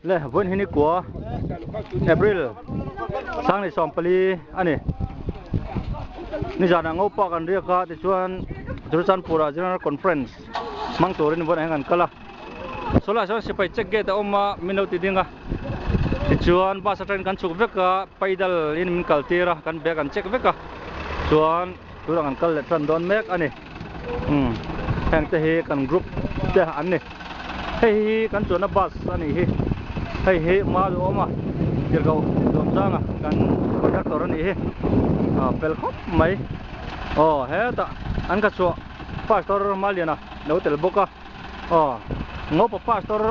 Le vawiin hi nikua April 2024 a ni. Nizanah Ngopa kan riak a tichuan Churachandpur-ah General Conference hmang turin vawiin ah hian kan kal a. Sawlaiah sawn sipai check gate a awm a min lo ti ding a tichuan bus atangin kan chhuk vek a paidal in min kal tir a kan bag an check vek a chuan tunah kan kal leh tan dawn mek a ni umm heng te hi kan group te an ni hei hi kan chuanna bus a nih hi hei hi ma duh awm a tirhkoh zawm changa kan conductor a nih hi a fel khawp mai aw hetah an ka chhuah pastor Maliana lo tel bawk a. Aw Ngopa pastor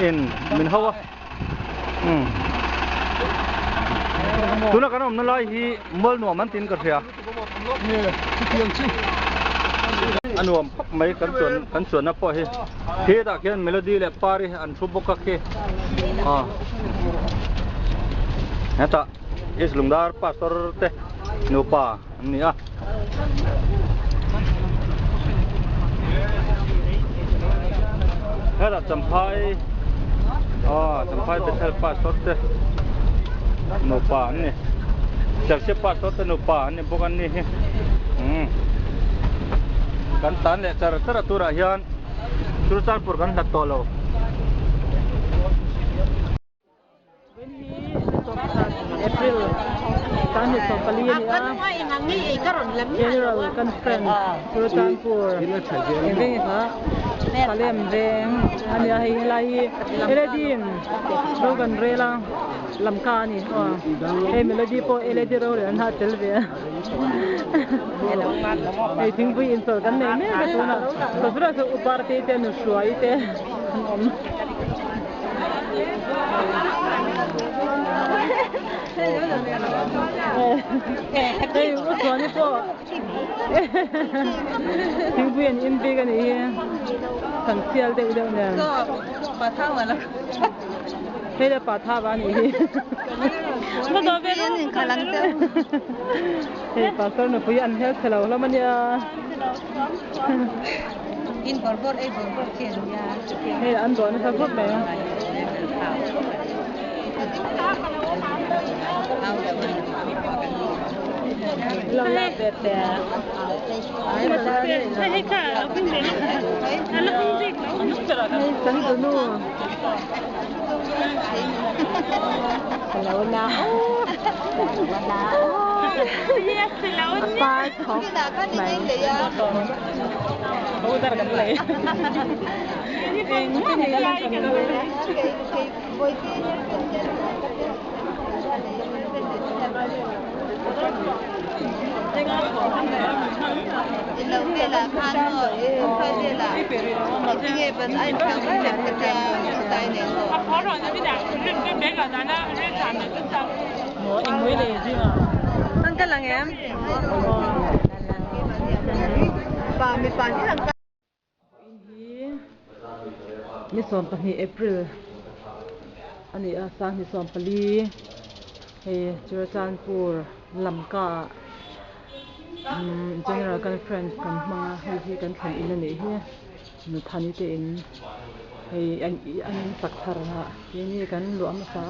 in min ho a umm tuna kan awmna lai hi mual nuam an tiin ka hria a nuam khawp mai kan chuan kan chuanna pawh hi hetah khian melody leh pari an thu bawk a khi aw hetah East Lungdar pastor te nupa an ni a. Hetah Champhai aw Champhai Bethel pastor te nupa an ni Serchhip pastor te nupa an ni bawk an ni hi umm kan tan leh char char a turah hian Churachandpur kan hlat tawh lo. April 24 a ni a General Conference Churachandpur eng veng nge kha Salem veng a ni a hei helai hi Led in ro kan rel a Lamka a ni aw hei Melody pawh Led rorel an ha tel ve a hei thingpui inchawlh kan nei mek a tunah chawchhunah chuan Uparte te Nuhruai te an awm. Hei u Chuani pawh thingpui an in bik a nih hi kan sial deuh deuh nen hei le pa tha va a nih hi hei pastor nupui an hel chhe lo hlawm a nia. Hei an dawh nasa khawp mai a. Hei changtunu. A par khawp mai. Ni 12 April a ni a 2024 hei Churachandpur Lamka ah General Conference kan hmang a hei hi kan thlen in a nih hi Nuthani te in hei an in sak thar a keini kan luah hmasa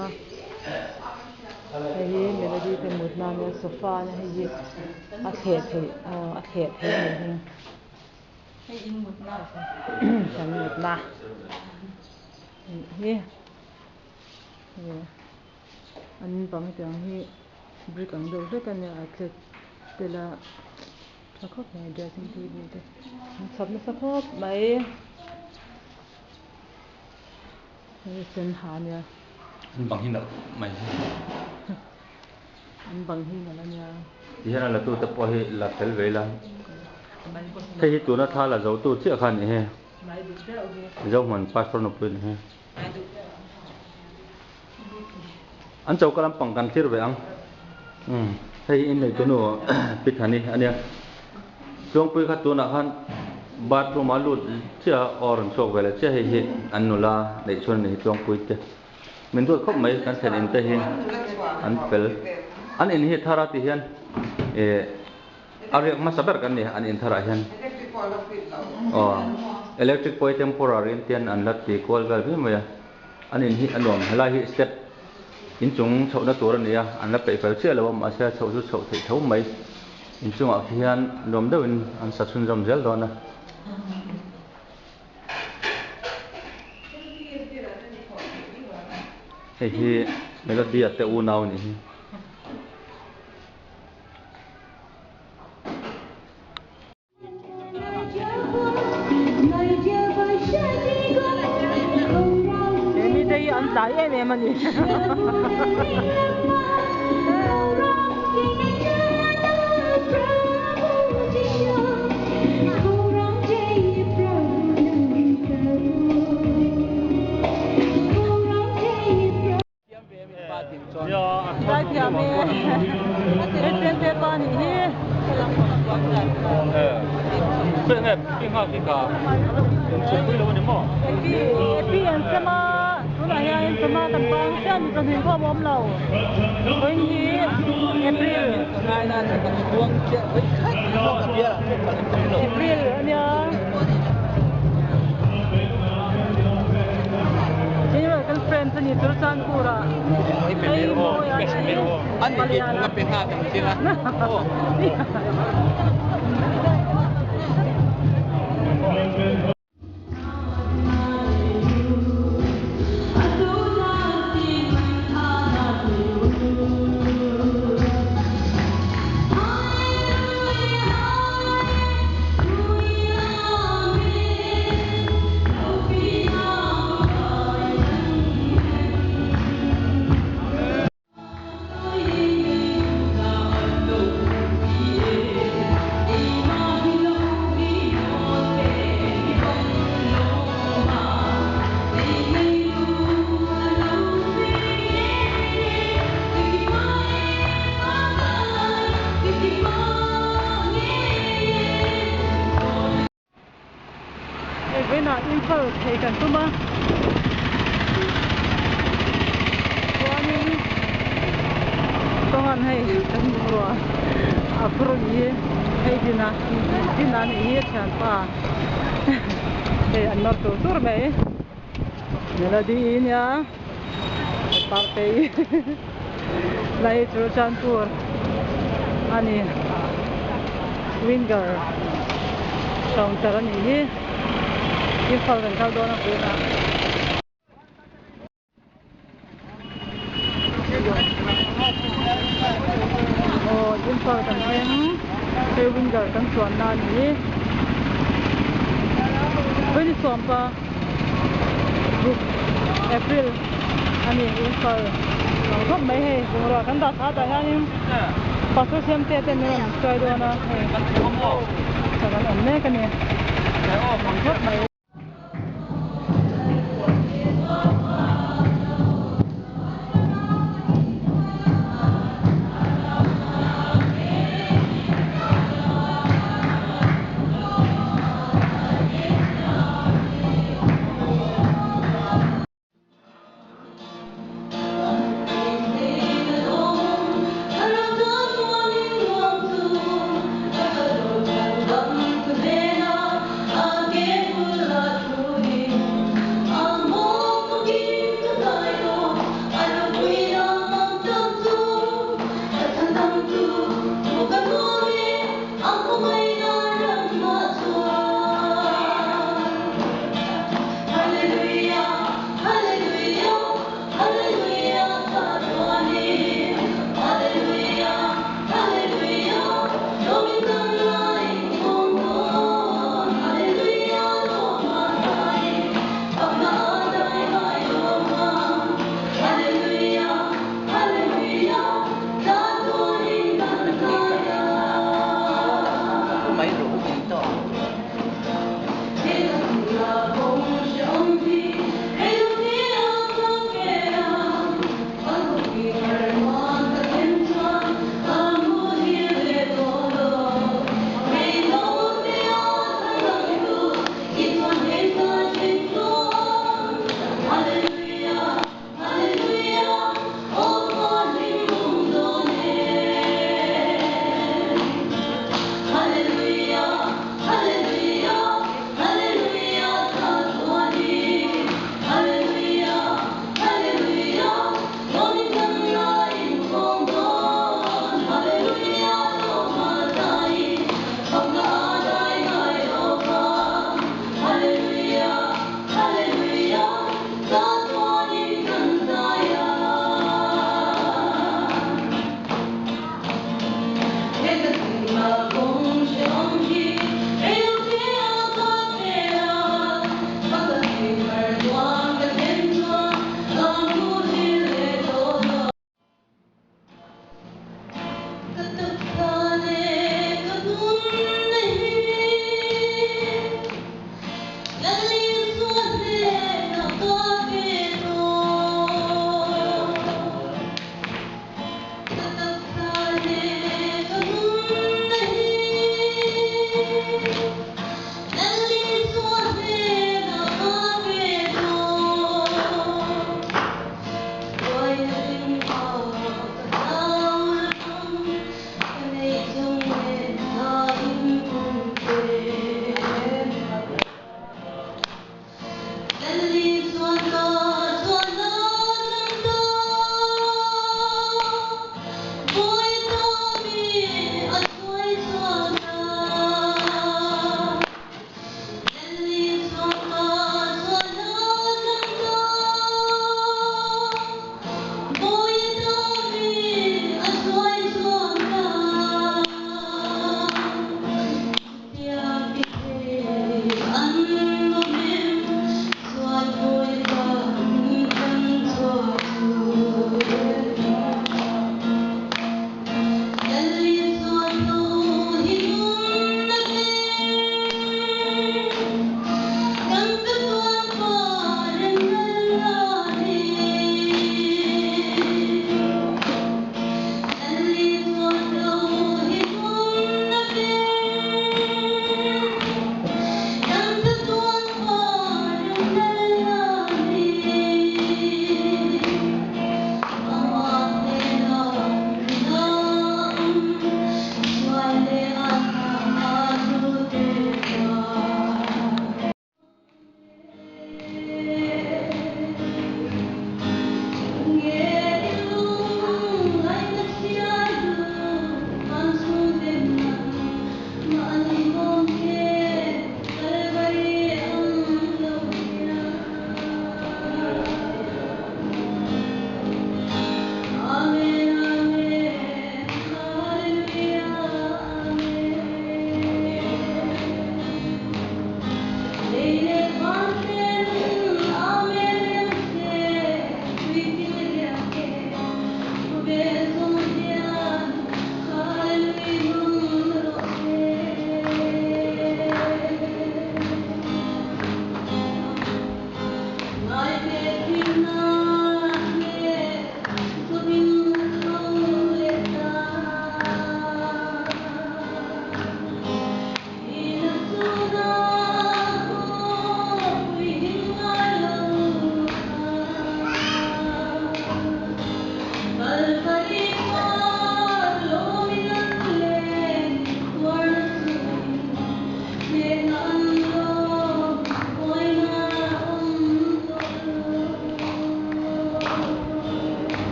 a hei hi Melody te mut na ania sofa ania hei hi a thleh theih aw a thleh theih a nih hi. Hei in mutna kan mutna nih hi hei an bang tiang hi brick ang deuh hlek a nia a tlet tel a tha khawp mai dressing table te an chhawp nasa khawp mai hei sen ha a nia. An bang hi nalh khawp mai. An bang hi nalh a nia. Ti hian a la tute pawh hi la fel ve ila. Hei hi tuna thla la zo tu chiah kha a nih hi. Zohman pastor nupui a nih hi. An choka lampang kan thlir ve ang. Umm hei hi innei tunu Pi Thani a nia. Chuangpui kha tunah khan bathroom a lut chiah a aw rawn chhuak ve leh chiah hei hi an nula neih chhun a nih hi Chuangpui te. Min duat khawp mai kan thlen in te hi an fel. An in hi thar a ti hian eh a riak hmasa ber kan ni an in tharah hian aw electric pawh hi temporary in tian an la ti kual vel viau mai a. An in hi a nuam helai hi step inchung chhohna tur a ni a, an la peih fel chiah lo a mahse chhoh chu chhoh theih tho mai. Inchungah khian nuam deuhin an sa chhunzawm zel dawn a. Hei hi Melody-a te unau a nih hi. He mite hi an tlai em em a ni. Zaithiam e hei chengte pa nih hi. Epi an sem a tunah hian chawhma kan bang chiah ni chawhmeh pawh a awm lo vawiin hi April April a nia. General Conference a ni Churachandpur ah hei mawi a ni Paliana. Hei vawiinah Imphal thei kan tum a, chuanin kawngan hei kan bungrua a phur a ni hei dina dina a nih hi a thianpa hei an nawr tur tur mai melody nia partei lai Churachandpur a ni winger counter a nih hi Imphal kan kal dawn a vawiinah. Aw Imphal kan thleng hei winger kan chuanna a ni vawiin sawmpa ruk April a ni Imphal ang khawp mai hei bungrua kan dah tha tah hianin pastor siamte ten min rawn hruai dawn a hei kan awm mek a ni ang khawp mai.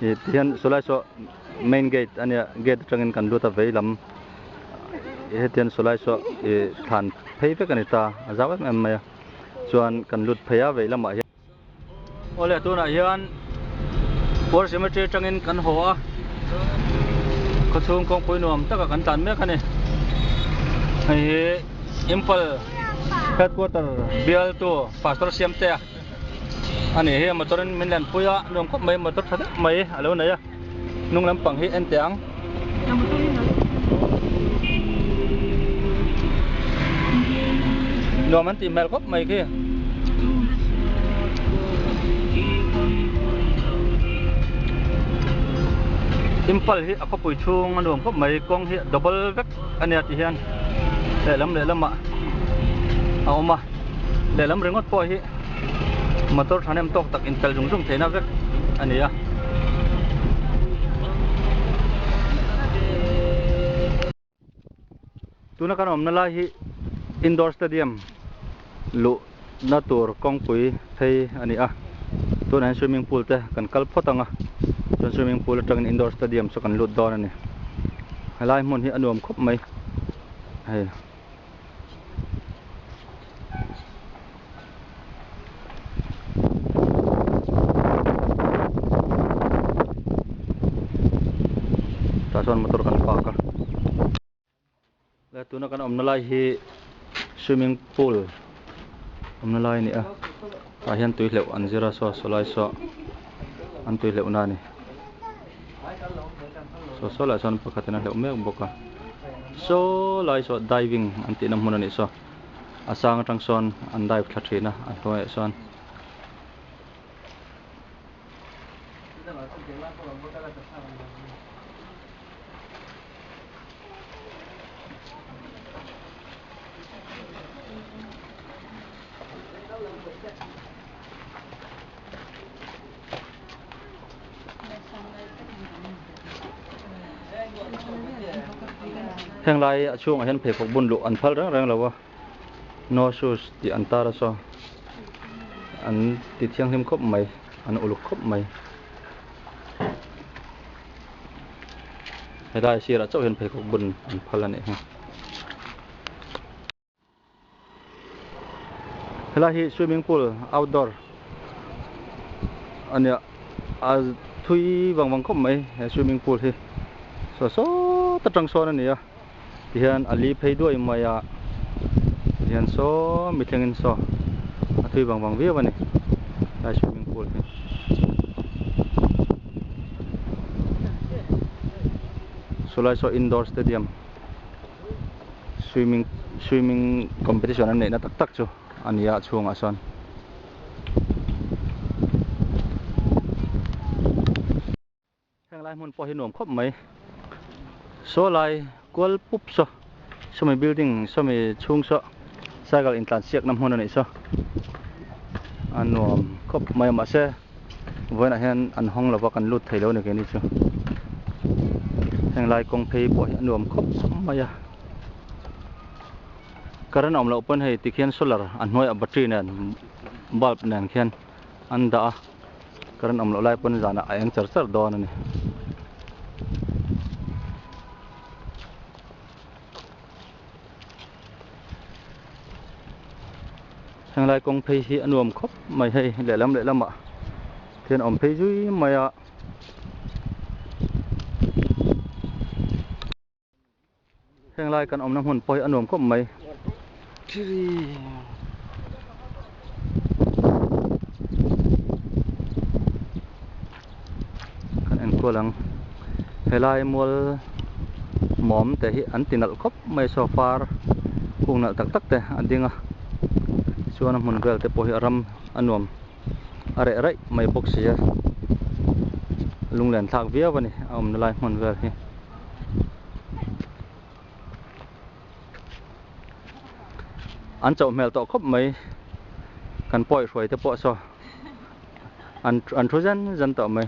Ih tihian sawlai saw main gate a nia gate atangin kan lut a vei lam hetian sawlai saw ih thlan phei vek a ni ta a zau em em mai a chuan kan lut phei a vei lamah hian awle tunah hian war cemetery atangin kan haw a khawchhung kawngpui nuam taka kan tlan mek a ni hei hi Imphal headquarter bialtu pastor Siamtea. A ni hi motor in min len pui a nuam khawp mai motor tha deuh mai a lo nei a hnung lampang hi en teh ang. Nuam an tih hmel khawp mai khi. Imphal hi a khawpui chhung a nuam khawp mai kawng hi double vek a nia ti hian lehlam lehlamah a awm a. Lehlam ringawt pawh hi motor thahnem tawk tak intel zung zung theihna vek a ni a. Tuna kan awmna lai hi indoor stadium luhna tur kawngpui phei a ni a. Tunah hian swimming pool te kan kal phawt ang a, chuan swimming pool atangin indoor stadium chu kan lut dawn a ni. Helai hmun hi a nuam khawp mai hei. Tah chuan motor kan park a le tuna kan awmna lai hi swimming pool awmna lai a ni a tah hian tui hleuh an zir a saw saw lai saw an tui hleuh na a ni saw saw lah chuan pakhat in a hleuh mek bawk a. Saw lai saw diving an tihna hmun a nih saw a sang atang sawn an dive thla thin a a hnuaiah sawn. Heng lai a chhungah hian pheikhawk bun luh an phal reng reng lo a no shoes tih an tar a saw an ti thianghlim khawp mai an uluk khawp mai helai sirah chauh hian pheikhawk bun an phal a nih hi. Helai hi swimming pool outdoor a nia a thui vang vang khawp mai he swimming pool hi saw sawt atang sawn a ni a tihian a li phei duai mai a tihian saw mi thlengin saw a thui vang vang viau a ni helai swimming pool hi. Sawlai saw indoor stadium. Swimming swimming competition an neihna tak tak chu a ni a chhungah sawn. Heng lai hmun pawh hi nuam khawp mai. Saw lai kual pup saw sawmi building sawmi chhung saw cycle intlan siakna hmun a nih saw a nuam khawp mai a mahse Vawiinah hian an hawng lova kan lut thei lo a ni keini chu. Heng lai kawng phei pawh hi a nuam khawp mai a. Current a awm loh pawn hei tikhian solar a hnuaiah battery nen bulb nen khian an dah a. Current awm loh lai pawn zanah a eng char char dawn a ni. Henglai kawng phei hi a nuam khawp mai hei lehlam lehlamah thian awm phei zui mai a. Henglai kan awmna hmun pawh hi a nuam khawp mai. Kan enkual ang helai mual mawm te hi an ti nalh khawp mai saw far kung nalh tak tak te a ding a chuan a hmun vel te pawh hi a ram a nuam a reh raih mai bawk si a lunglen thlak viau a ni a awmna lai hmun vel hi. An chauh hmel tawh khawp mai kan pawi hruai te pawh saw. An an thu zen zen tawh mai.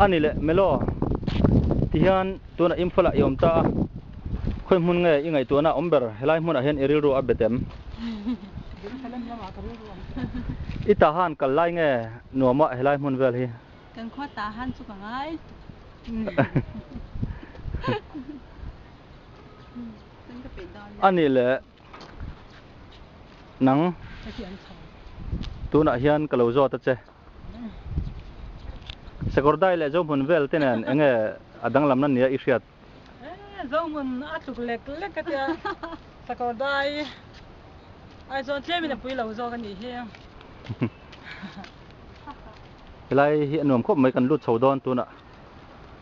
A ni leh Melo tihian tunah Imphal ah i awm ta a. Khawi hmun nge i ngaihtuahna awm ber? Helai hmunah hian i rilru a bet em? I ta han kal lai nge nuama helai hmun vel hi? Kan khua ta han chu ka ngai. A nih leh nang tunah hian ka lo zawt a che. Sakawrdai leh Zohmun vel te nen enge a danglamna nia i hriat? Zohmun a tluk lek lek a tia Sakawrdai ai chuan tlemin a pui lo zawk a nih hi. Helai hi a nuam khawp mai kan lut chho dawn tunah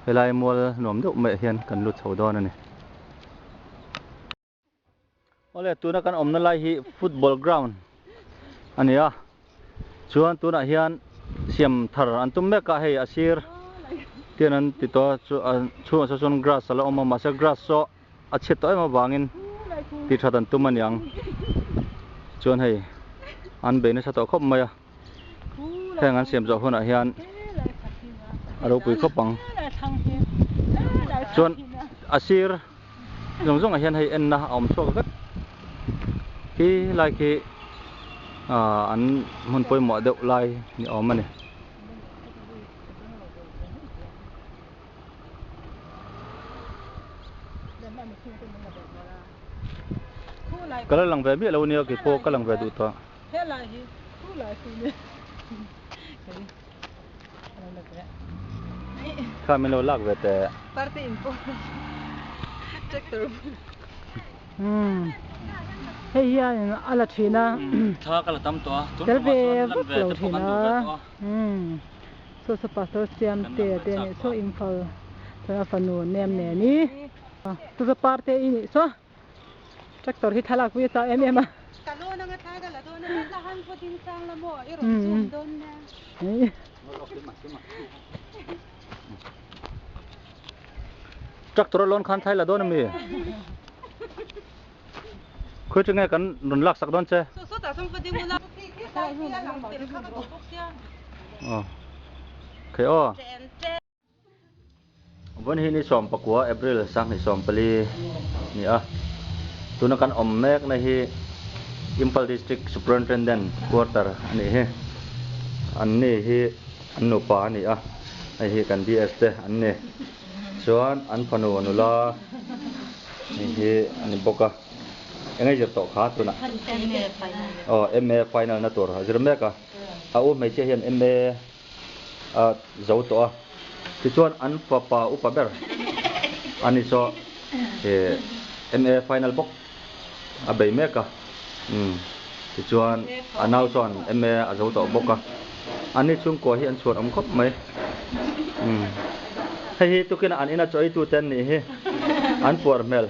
helai mual nuam deuh maiah hian kan lut chho dawn a ni. Awle tuna kan awmna lai hi football ground a ni a chuan tunah hian siam thar an tum mek a hei a sir tian an ti tawh a chu a chhungah saw chuan grass a la awm a mahse grass saw a chhiat tawh em avangin tih that an tum a niang chuan hei an bei nasa tawh khawp mai a heng an siam zawh hunah hian a ropui khawp ang chuan a sir. Zawng zawngah hian hei enna a awm chhuak vek khi lai khi ah an hmun pawimawh deuh lai ni awm a ni. Ka la lang ve miah lo nia keipawh ka lang ve duh tawh. Kha min lo lak ve teh. Party in pawh tractor umm hei hian a la thin a thla ka la tam tawh a tun tel tumah ve chuan lan vak ve lo te pawh thin kan a duh ve tawh a umm saw saw pastor siam kan te lang ve te chak nih tawh saw a. imphal chuan a fanu nem nen i saw saw parte i nih saw. Tractor hi thlalak pui a chak em em a. Ka lawn anga thlai ka la dawn a, la han vaw ding chang la maw i rawn zoom dawn nia. Tractor a lawn khan thlai la dawn ami? Khawi chu nge kan rawn lak sak dawn che? Aw okay aw. Vawn hi ni 14 April 2024 ni a, tuna kan awm mek na hi Imphal District Superintendent Quarter a nih hi. An ni hi an nupa a ni a, hei hi kan DS te an ni. Chuan an fanu nula hei hi a ni bawk a, eng a zir tawh kha tunah? Aw MA final na tur a zir mek a, a u hmeichhia hian MA a zo tawh a, tichuan an fapa upa ber a ni saw he MA final bawk a bei mek a, umm tichuan a nau chuan MA a zo tawh bawk a, an ni chhungkua hi an chhuan awm khawp mai, umm hei hi tukin an ina chaw eitu te an nih hi, an puar hmel,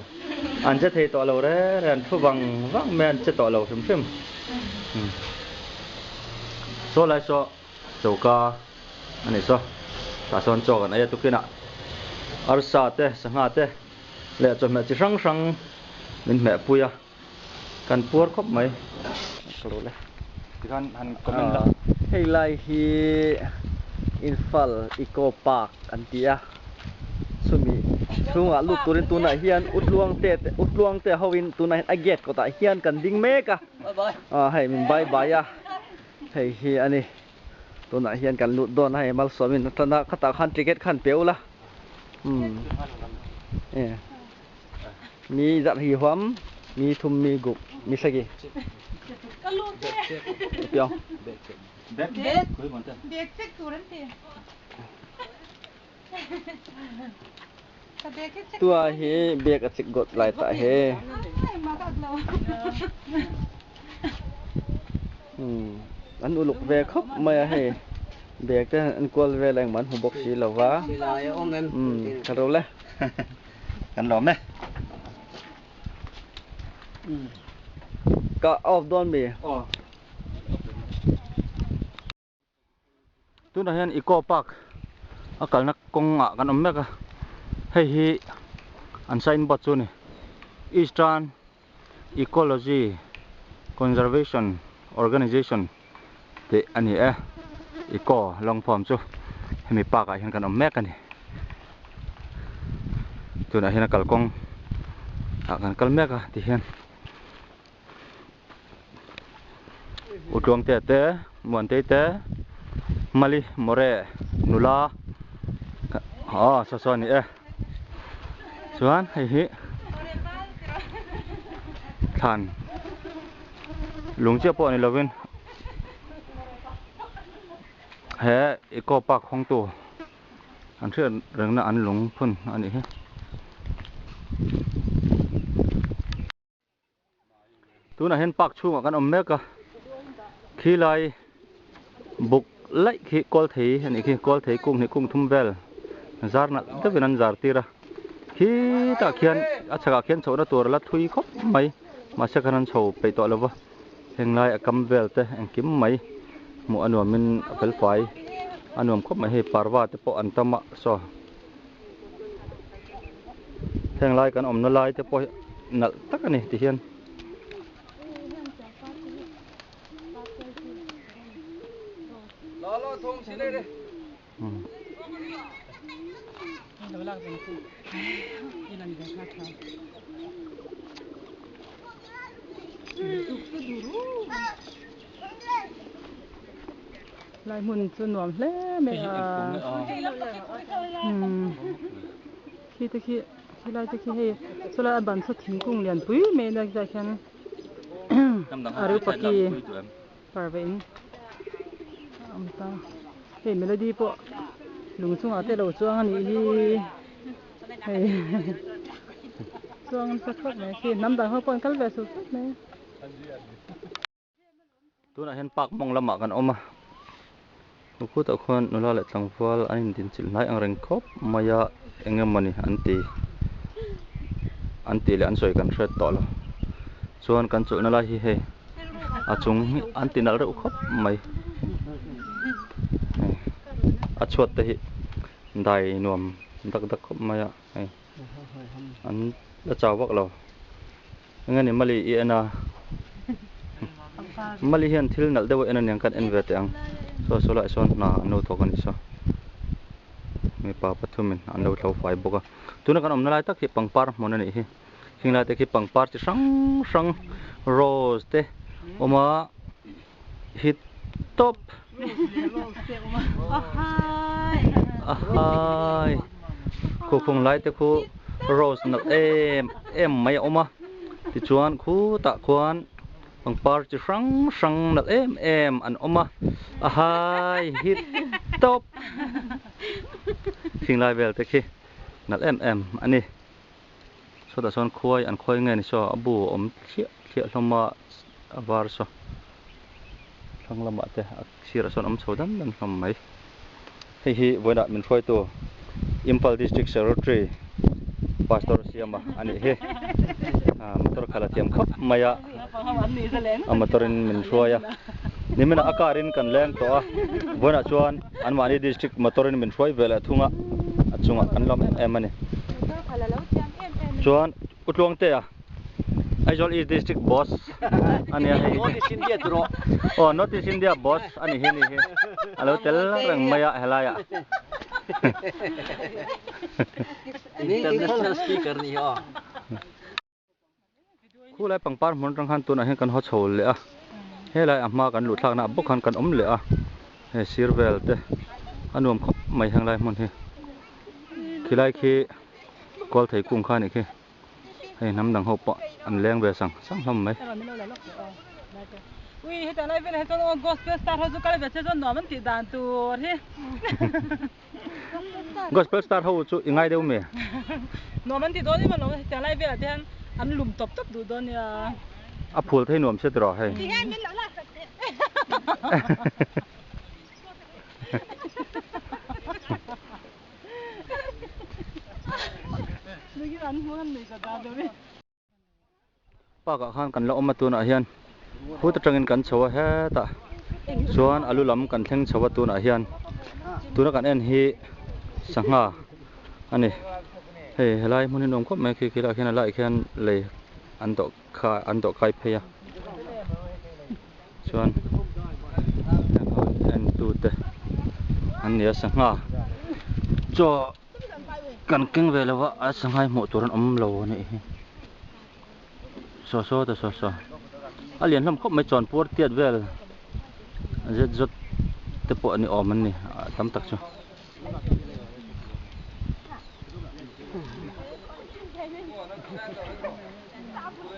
an che thei tawh lo re re, an thu vang vang mai a, an che tawh lo hrim hrim, umm saw lai saw. Choka a ni saw tah sawn chaw kan ei a tukinah arsa te sangha te leh chawhmeh chi hrang hrang min hmeh pui a kan puar khawp mai. Tikhan han comment la. Hei lai hi Imphal Eco Park an ti a, chumi chhungah lut turin tunah hian Utluang te Utluang te hoin tunah hian a gate kawtah hian kan ding mek a, hei min bye bye a. Hei hi a ni. Tunah hian kan lut dawn a hei Malsawmin a tan a, khatah khan ticket khan pe ula. Umm. E. Mi zarh hi huam, mi thum mi gup, mi sagi. Ka lut e. Piang. Bag. Bag check tur an ti. Tua hi bag a chik got lai ta he. An uluk ve khawp mai a hei. Bag te an kual vel a engmah an hmu bawk si lo va. Ka ro le. Kan lawm e. Ka off dawn mi. Tunah hian Eco Park a kalna kawngah kan awm mek a, hei hi an sign board chu a ni. Eastern Ecology Conservation Organization tih a ni e, Eco long form chu hemi park ah hian kan awm mek a ni. Tunah hian a kalkawng. Ah kan kal mek a ti hian Utluangtea te Muantei te Mali More nula aw saw saw a ni e chuan hei hi thlan lung chiah pawh ni lovin he eco park hawngtu an hriat rengna an lung phun a nih hi. Tunah hian park chhungah kan awm mek a khilai buk laih khi kawl thei a nih khi kawl thei kung hnih kung thum vel zar nalh deuhin an zar tir a khitah khian a chhakah khian chhohna tur a la thui khawp mai mahse khan an chho peih tawh lo va heng lai a kam vel te engkim mai hmuh a nuamin a fel fai a nuam khawp mai hei parva te pawh an tam a saw. Heng lai kan awmna lai te pawh hi nalh tak a ni ti hian. Lai hmun chu nuam hle mai a umm khi te khi khilai te khi hei chulai a ban saw thingkung lian pui mai a nia khian a reuh paki parva in a awm ta hei melody pawh lung chungah te lo chuang a nih hi hei chuang nasa khawp mai khi hnam dang ho pawh an kal ve suh suh mai. Tunah hian park mawng lamah kan awm a, khutah khuan nula leh tlangval an indinchilh hnai ang reng khawp mai a, eng emawni an ti an tih leh an sawi kan hriat tawh lo. Chuan kan chawlhna lai hi hei a chung hi an ti nalh reuh khawp mai, hei a chhuat te hi dai nuam dak dak khawp mai a, hei an la chau vak lo. Eng ani Mali i en a? Mali hian thil nalh deuh a en aniang kan en ve teh ang. Saw saw lai sawn hna an lo thawk a nih saw. Mipa pathumin an lo thlo fai bawk a. Tuna kan awmna lai tak hi pangpar hmun a nih hi. Khing lai te khi pangpar chi hrang hrang rose te awm a hi tawp. Ahai khukhung lai te khu rose nalh em em mai a awm a tichuan khutah khuan pangpar chi hrang hrang nalh em em an awm a ahai hi tawp khing lai vel te khi nalh em em a ni sawtah sawn khuai an khuai nge ni saw a bu a awm thliah thliah hlawm a a var saw thlang lamah te a sirah sawn awm chho dan dan hlawm mai hei hi vawiinah min hruaitu Imphal District Secretary Pastor Siama a nih hi ah motor khalh a thiam khawp mai a a motor in min hruai a niminah a car in kan leng tawh a vawiinah chuan anmahni district motor in min hruai ve leh thung a a chungah kan lawm em em a ni chuan Utluangtea Aizawl East District Boss a nia hei North East India chu rawh. Aw North East India Boss a ni hi ni hi a lo tel reng mai a helai ah. International speaker ni hi aw. Khulai pangpar hmun atang khan tunah hian kan haw chho leh a helai a hma kan luh thlakna ah bawk khan kan awm leh a hei sir vel te a nuam khawp mai henglai hmun hi khilai khi kawl thei kung kha a nih khi. Hei hnam dang ho pawh an leng ve sang sang hlawm mai. Gospel star ho chu i ngai deuh mi? A phul thei nuam se tiraw hei. Park ah khan kan la awm a tunah hian phut atangin kan chho a hetah chuan alu lam kan thleng chho a tunah hian tuna kan en hi sangha a ni hei helai hmun hi nuam khawp mai khi khilaiah khian a laiah khian lei an dawh kha an dawh kai phei a chuan en tute an ni a sangha chaw kan keng ve lova a sangha hi hmuh tur an awm lo a nih hi. Saw saw ta saw saw a lian hlawm khawp mai chuan puar tiat vel zet zawt te pawh a ni awm an ni tam tak chu.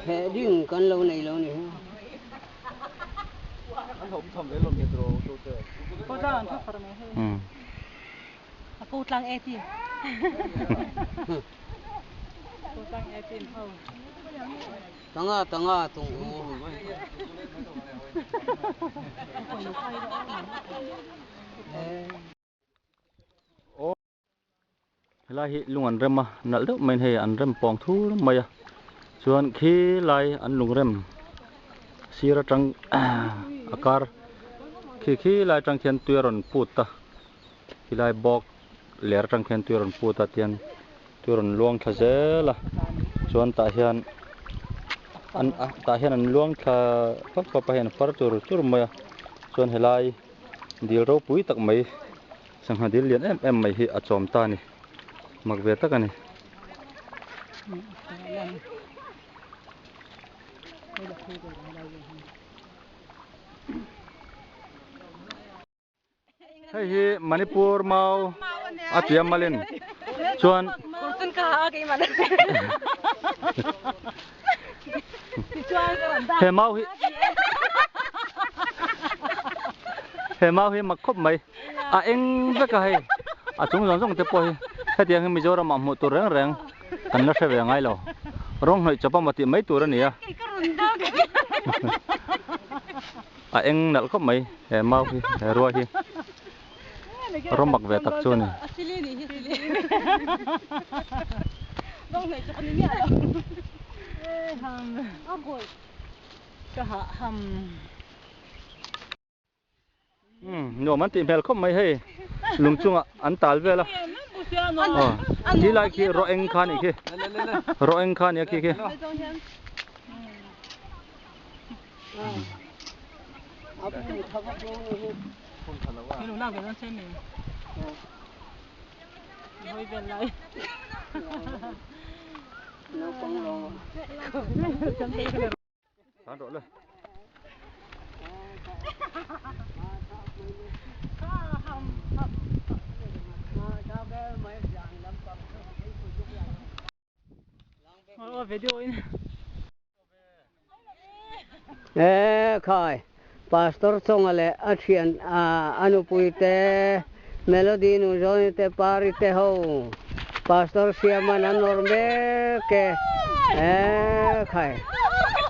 Theh ding kan lo nei lo ni hi. Tanga tanga tung hu. Helai hi lung an rem a, nalh deuh maiin hei an rem pawng thur mai a, chuan khi lai an lung rem sir atang a kar khi khi lai atang khian tui a rawn put a, khilai bawk ler atang khian tui a rawn put a tian tui a rawn luang thla zel a, chuan tah hian an tah hian an luang thla fap fap a hei an far chur chur mai a, chuan helai dil ropui tak mai. Sangha dil lian em em mai hi a chawm ta a ni, mak ve tak a ni. Hei hi Manipur mau a tia malin chuan he mau hi he mau hi mak khawp mai. A eng vek a hei, a chung zawng zawng te pawh hi hetiang hi Mizoram ah hmuh tur reng reng kan la hre ve ngai lo. Rawng hnawih chawp amaw tih mai tur a ni a. A eng nalh khawp mai he mau hi, he rua hi. Rawng mak ve tak chu a ni. Nuam an tih hmel khawp mai hei lung chungah an tal vel a khi lai khi rawh eng kha nih khi rawh eng kha nia khi khi Tan rawh le. E khai, Pastor Chonga leh a thian a nupui te, Melody nu Johnny te Pari te ho Pastor Siaman a nawr mek e, e khai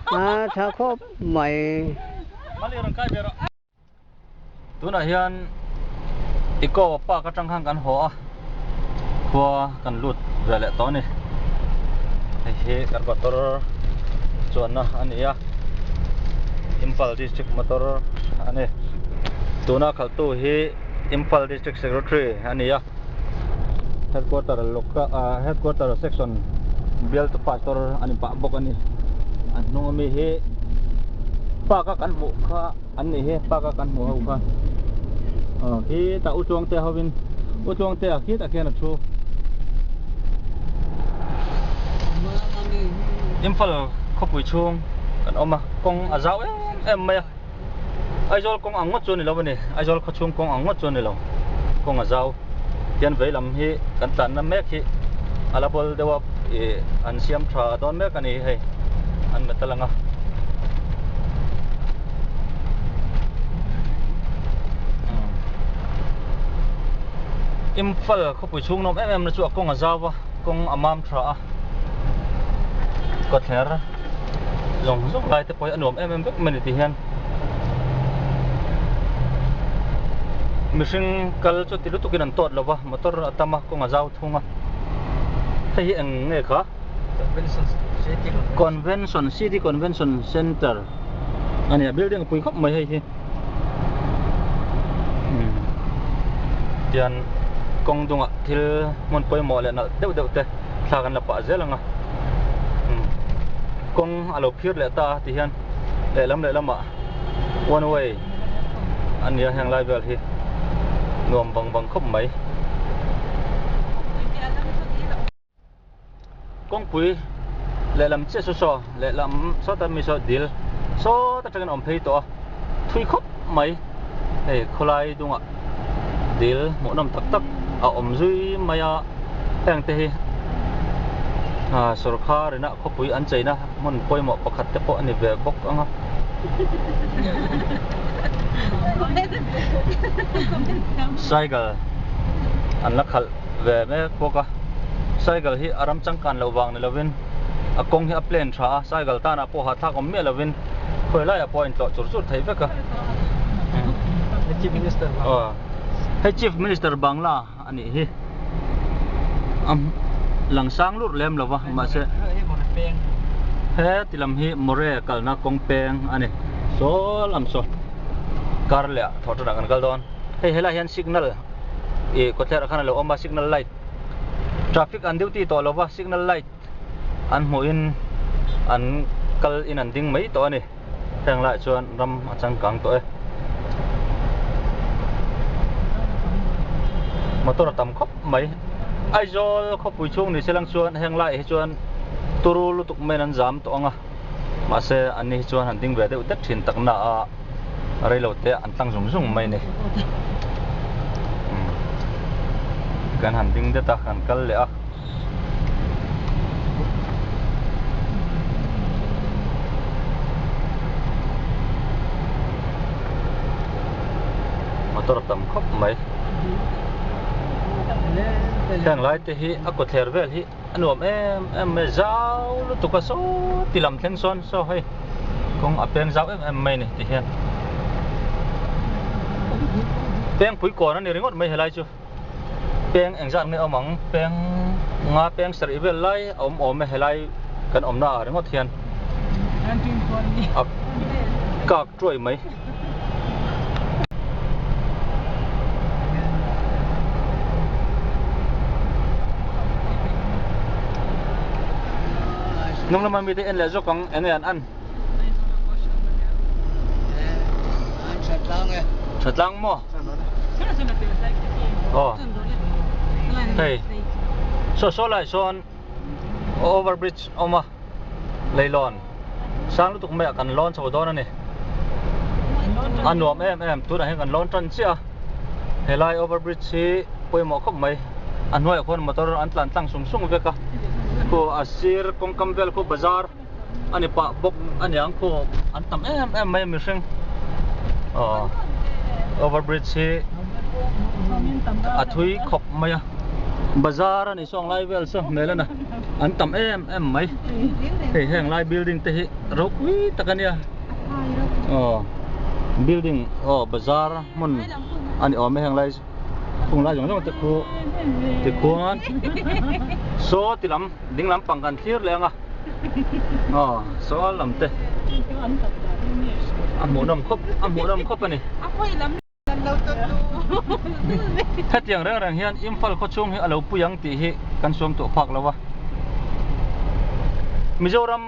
a tha khawp mai. Tunah hian Eco Park atang khan kan haw a, khua kan lut ve leh tawh a ni. Hei hi kan motor chuanna a ni a, Imphal District motor a ni. Tuna khaltu hi Imphal District Secretary a ni a, Headquarter local Headquarter section bial chu pastor a ni pah bawk a ni. A hnung ami hi park a kan hmuh kha an nih hi park a kan hmuh ho kha aw khi tah u chuang te hovin u chuang te ah khitah khian a thu. Imphal khawpui chhung kan awm a kawng a zau em em mai a. Aizawl kawng ang ngawt chu a ni lo a ni, Aizawl khawchhung kawng ang ngawt chu a ni lo, kawng a zau hian vei lam hi kan tlanna mek hi a la bawl deuh a ih an siam tha dawn mek a ni hei an metal ang a. Imphal khawpui chhung nawm em em na chu a kawng a zau a, kawng a mam tha a, kawtthler zawng zawng lai te pawh hi a nuam em em vek mai a ni ti hian mihring kal chu ti lutuk in an tawt lo va motor a tam a kawng a zau thung a hei hi eng nge kha convention city convention center a ni a building a pui khawp mai hei hi tian kawng dungah thil hmun pawimawh leh nalh deuh deuh te thla kan la pah zel ang a kawng a lo phir leh ta a ti hian lehlam lehlamah one way a ni a heng lai vel hi nuam vang vang khawp mai. Kawngpui Lehlam chiah saw saw lehlam sawta mi saw dil sawt atangin a awm phei tawh a thui khawp mai hei khawlai dungah dil hmuhnawm tak tak a awm zui mai a heng te hi ah sawrkhar ina khawpui an cheina hmun pawimawh pakhat te pawh a ni ve bawk ang a. Cycle an la khalh ve mek bawk a cycle hi a ram changkan loh vang ni lovin a kawng hi a plane tha a cycle tanah pawh hahthlak awm miah lovin khawi laiah pawh a intlawh chur chur thei vek a Chief Minister aw hei Chief Minister Bangla a nih hi a lang sang lurh lem lova mahse he ti lam hi More kalna kawng peng a ni saw lam saw kar leh ah thawh tanah kan kal dawn hei helaiah hian signal ih kawtthlerah khan a lo awm a signal light traffic an duty tawh lova signal light an hmuhin an kal in an ding mai tawh a ni heng laiah chuan ram a changkang tawh e motor a tam khawp mai Aizawl khawpui chhung ni se lang chuan heng laiah hi chuan turu lutuk maiin an zam tawh ang a mahse an ni hi chuan han ding ve deuh det thin tak na a reilo te an tlang zung zung mai a ni kan han ding det a kan kal leh a. Motor tam khawp mai heng lai te hi a kawthler vel hi a nuam em em mai zau lutuk a saw ti lam thleng sawn saw hei kawng a peng zau em em mai a ni ti hian pengpui kawn a ni ringawt mai helai chu. Peng engzat nge awm ang? Peng nga peng sarih vel lai a awm awm e helai kan awmna ah ringawt hian a kak tuai mai. Hnung lama mite en leh zawk ang enge an an? Thatlang maw? Aw hei saw saw lai sawn over bridge a awm a leilawn sang lutuk mai ah kan lawn chho dawn a ni a nuam em em tunah hian kan lawn tan chiah a helai over bridge hi pawimawh khawp mai a hnuaiah khuan motor an tlan tlang sung sung vek a khu a sir kawngkam vel khu bazar. a ni pah bawk a niang khu an tam em em mai a mihring aw over bridge hi a thui khawp mai a bazar a ni saw ang lai vel saw hmel a na an tam em em mai hei heng lai building te hi ropui tak a nia aw building aw bazar hmun a ni awm e heng lai khung lai zawng zawng te khu tikhuan saw ti lam ding lampang kan thlir leh ang a. Aw saw lam te a hmuhnawm khawp a hmuhnawm khawp a ni. Hetiang reng reng hian Imphal khaw chhung hi a lo pui ang tih hi kan suam tawh phak lo a. Mizoram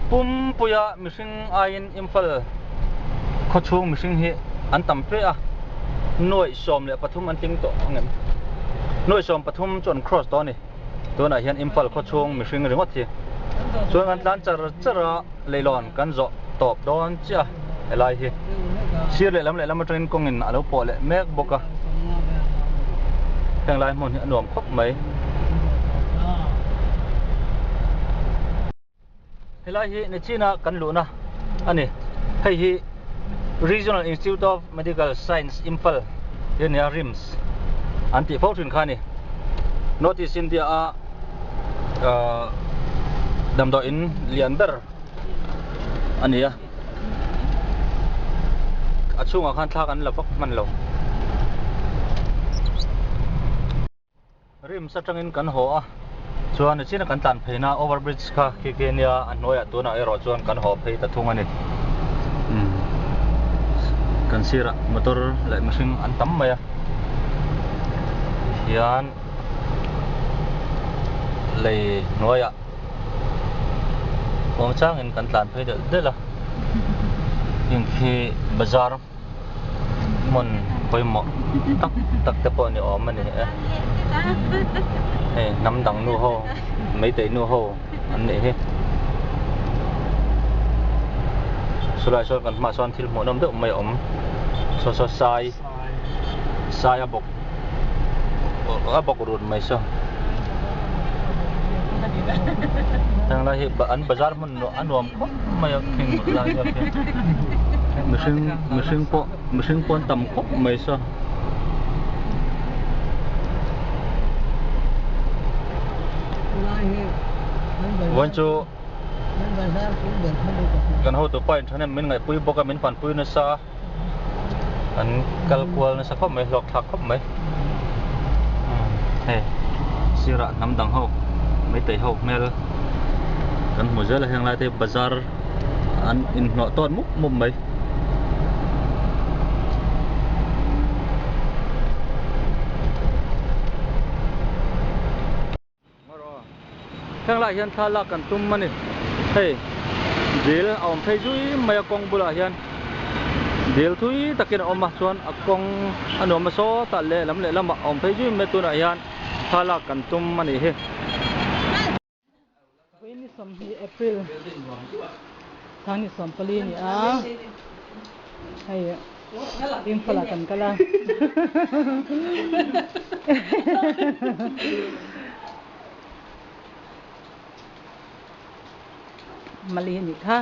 pumpuia mihring aiin Imphal khaw chhung mihring hi an tam fe a, nuaih 13 an tling tawh ang em? Nuaih 13 chu an cross tawh a ni. Tunah hian Imphal khaw chhung mihring ringawt hi chuan kan tlan char char a, leilawn kan zawh tawp dawn chiah a helai hi sir lehlam lehlam atangin kawngin a lo pawh leh mek bawk a, heng lai hmun hi a nuam khawp mai. Helai hi Nichina kan luhna a ni. Hei hi Regional Institute of Medical Science Imphal hi a ni a, RIMS an tih fo thin kha a ni. North East India a damdawiin lian ber a ni a. A chhungah khan thlak an la vak hman lo. Rims atangin kan haw a, chuan nichina kan tlan pheina over bridge kha khi khi ania a hnuaiah tunah erawh chuan kan haw phei ta thung a ni. Umm kan sirah motor leh mihring an tam mai a, tihian lei hnuaiah muang changin kan tlan phei delh delh a, heng khi bazar. hmun pawimawh tak tak te pawh ni awm a ni e hei hnam dang nu ho meitei nu ho an nih hi. Chulaiah sawn kan hmaah sawn thil hmuhnawm deuh mai a awm saw saw sai sai a bawk a bawk run mai saw heng lai hi an bazar hmun a nuam khawp mai a khing lai vel khi mihring mihring pawh mihring pawh an tam khawp mai saw. Vawiin chu kan hotu pa in thahnem min ngaihpui bawk a min fanpui nasa a an kal kual nasa khawp mai hlawk thlak khawp mai hei sirah hnam dang ho meitei ho hmel kan hmu zel a heng lai te hi bazar an inhnawh tawn mup mup mai. Heng laiah hian thla lak kan tum a ni. Hei dil a awm phei zui mai a kawng bulah hian dil thui takin a awm a chuan a kawng a nuam a sawtah lehlam lehlamah a awm phei zui mai tunah hian thla lak kan tum a nih hi. Vawiin ni 20 April sang ni 14 a ni a hei Imphal ah kan kal a mali a nih kha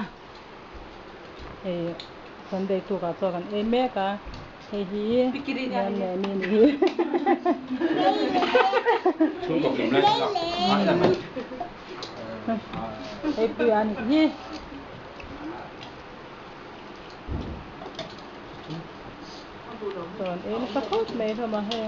hei Sunday tuk ah chaw kan ei mek a hei hi Lianmemi a nih hi. Hei puia a nih hi. Chuan ei nasa khawp mai hlawm a hei.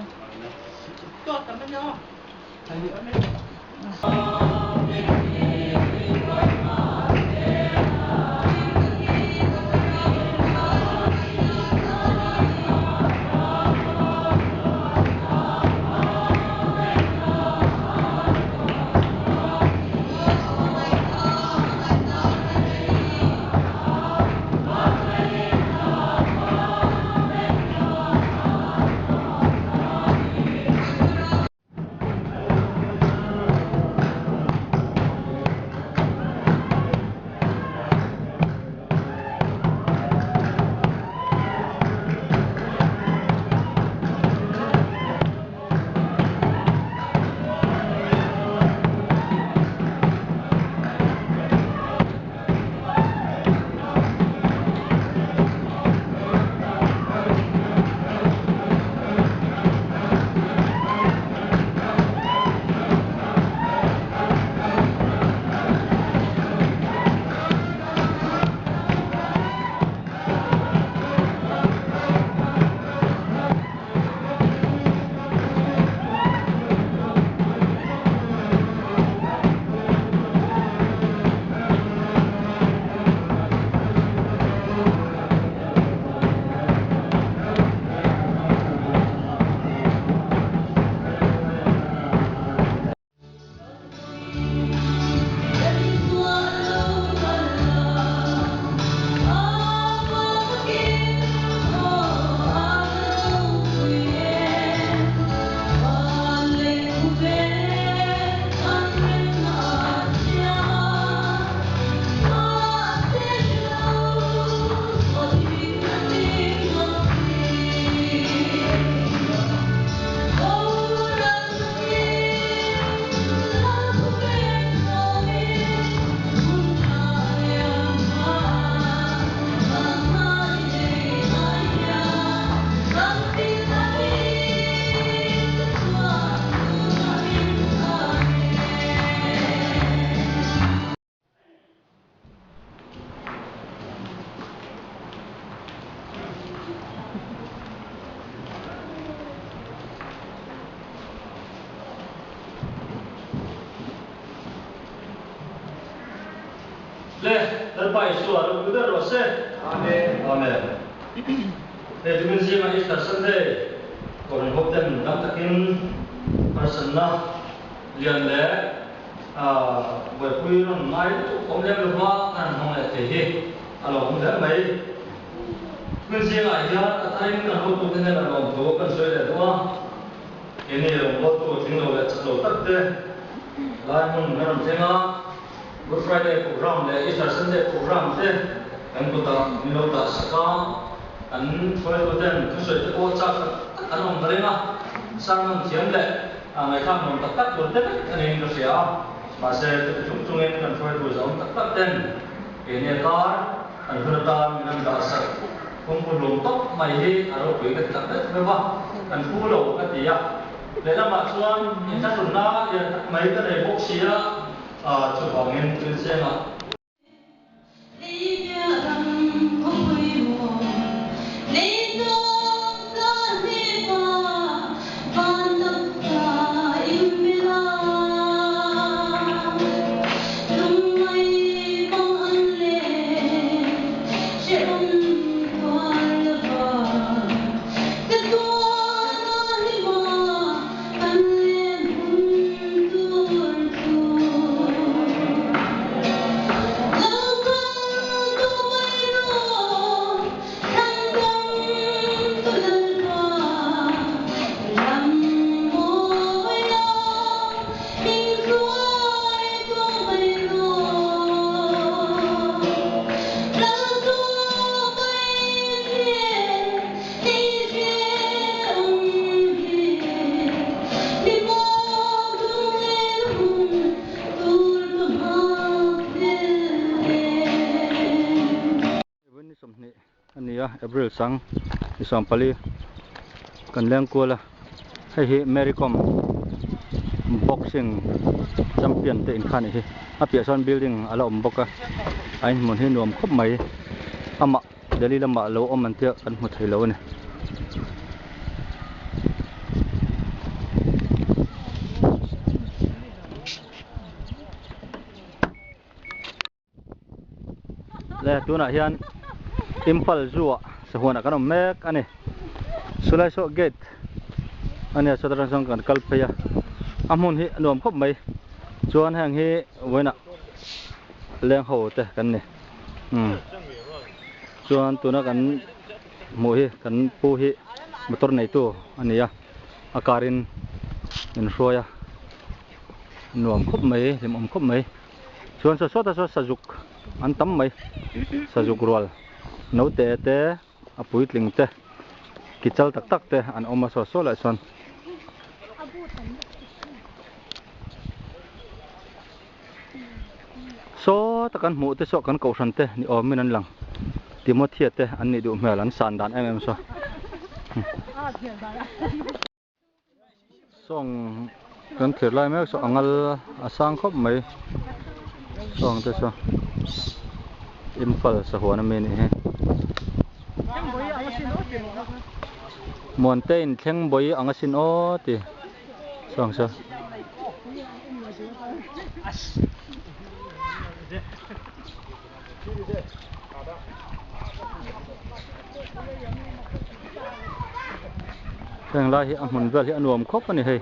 Le, Lalpa Isua ropui ber rawh se. Amen. Amen. He tumin zinga Easter Sunday kawr inhawp ten dang takin harsatna lian leh buaipui rawn ngai lutuk awm lem lova kan han hmang leh thei hi a lo awm hle mai. Tumin zingah hian a tharin kan hotute hnenah lawmthu kan sawi leh duh a. Keini rawngbawltu tling lo leh chak lo tak te lai hmun kan rawn thleng a. Good Friday program leh Easter Sunday program te kan kutah min lo dah sak a, kan hruaituten thusawi te pawh chak tak tak an awm ta reng a, sermon thiam leh ngaihthlak nuam tak tak tur te vek a niin ka hria a, mahse chuti chung chungin kan hruaitu zawm tak tak ten keini a kar kan hun atan min an dah sak kawngpui hlum tawp mai hi a ropui ka ti tak vek vek a, kan phu lo ka ti a. Lehlamah chuan inthlahrunna lian tak mai ka nei bawk si a, chuvangin Rinsenga. Ni 20 a ni a, April sang ni 14 kan leng kual a, hei hi Mary Kom boxing champion te inkha a nih hi, a piah sawn building a la awm bawk a, a inhmun hi nuam khawp mai amah. Delhi lamah lo awm an tia kan hmu thei lo a ni. Le tunah hian Imphal Zoo ah sahuanah kan awm mek a ni. Chulai saw gate a nia sawta tang sawn kan kal phei a, a hmun hi a nuam khawp mai. Chuan heng hi vawiinah leng ho te kan ni. Umm chuan tuna kan hmuh hi kan pu hi motor neitu a ni a a car in min hruai a nuam khawp mai hlimawm khawp mai chuan saw sawtah sawn sazuk an tam mai sazuk rual naute te a puitling te ki chal tak tak te an awm a saw saw lah chuan. Saw tak an hmuh te saw kan kohhran te ni awmin an lang. Timothea te an nih duh hmel an san dan em em saw. Sawng kan thlir lai mek saw a ngal a sang khawp mai. Sawng te saw Imphal sahuan ami anih hi. Muantein thleng bawi ang asin aw ti. Sawng saw. Heng lai hi a hmun vel hi a nuam khawp a ni hei.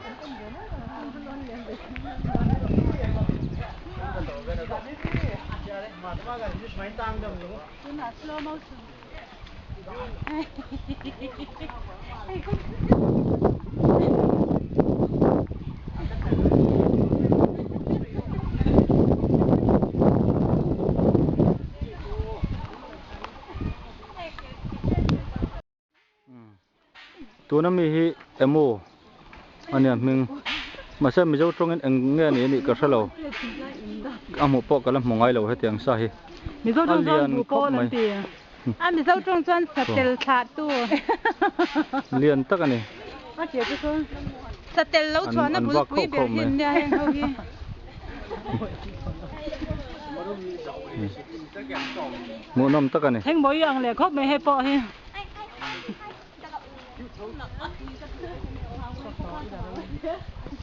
Tuna mi hi emaw a nia hming mahse mizo tawngin eng nge a ni anih ka hrelo a hmuh pawh ka la hmu ngai lo hetiang sa hi a lian khawp mai. A Mizo tawng chuan satel thlah tu. Lian tak a ni. A tia chu sawn satel lo chhuahna bulpui ber hi an nia heng ho hi. Hmuhnawm tak a ni. Thleng mawi ang leh khawp mai hei pawh hi.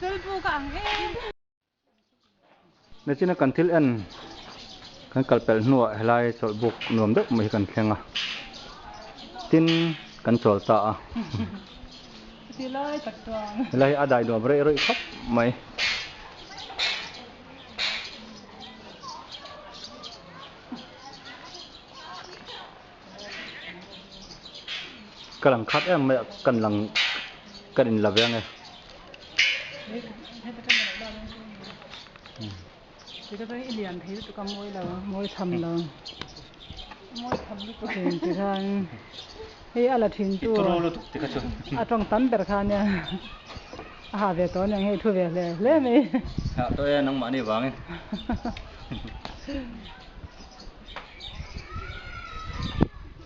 Chulbu ka ang em. Nachina kan thil en kan kal pelh hnuah helai chawlh buk nuam deuh mai hi kan thleng a, tin kan chawl ta a. Helai hi a dai nuam rei rei khawp mai. Ka lang khat em mai a kan lang kan in la ve ang e. Tikha chuan i lian thei lutuk a mawi lo mawi tham lo mawi tham lutuk thin tikhan hei a la thin tu a tawng tam ber kha nia a ha ve tawh aniang hei thu ve hle hle mai. Ha tawh e nangmahni vangin.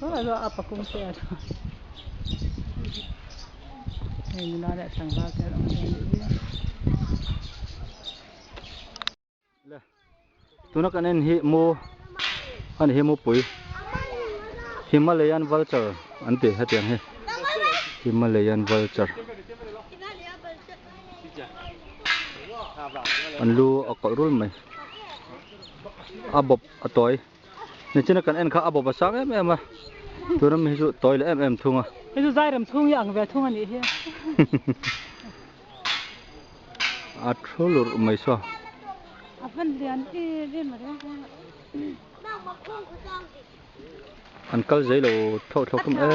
Saw lah a pakum te a thu hei nula leh tlangval te an awm ve anih hi. Le tuna kan en hi mu ani hi mupui Himalayan vulture an ti hetiang hi Himalayan vulture an lu a kawlh rul mai a bawp a tawi nichina kan en kha a bawp a sang em em a tuna mi hi chu tawi leh em em thung a. Hei chu zai rem chhung hi ang ve thung a nih hi. A thu lurh mai saw. A van lian em em a reng reng a. An kal zei lo thlawh thlawk tum e.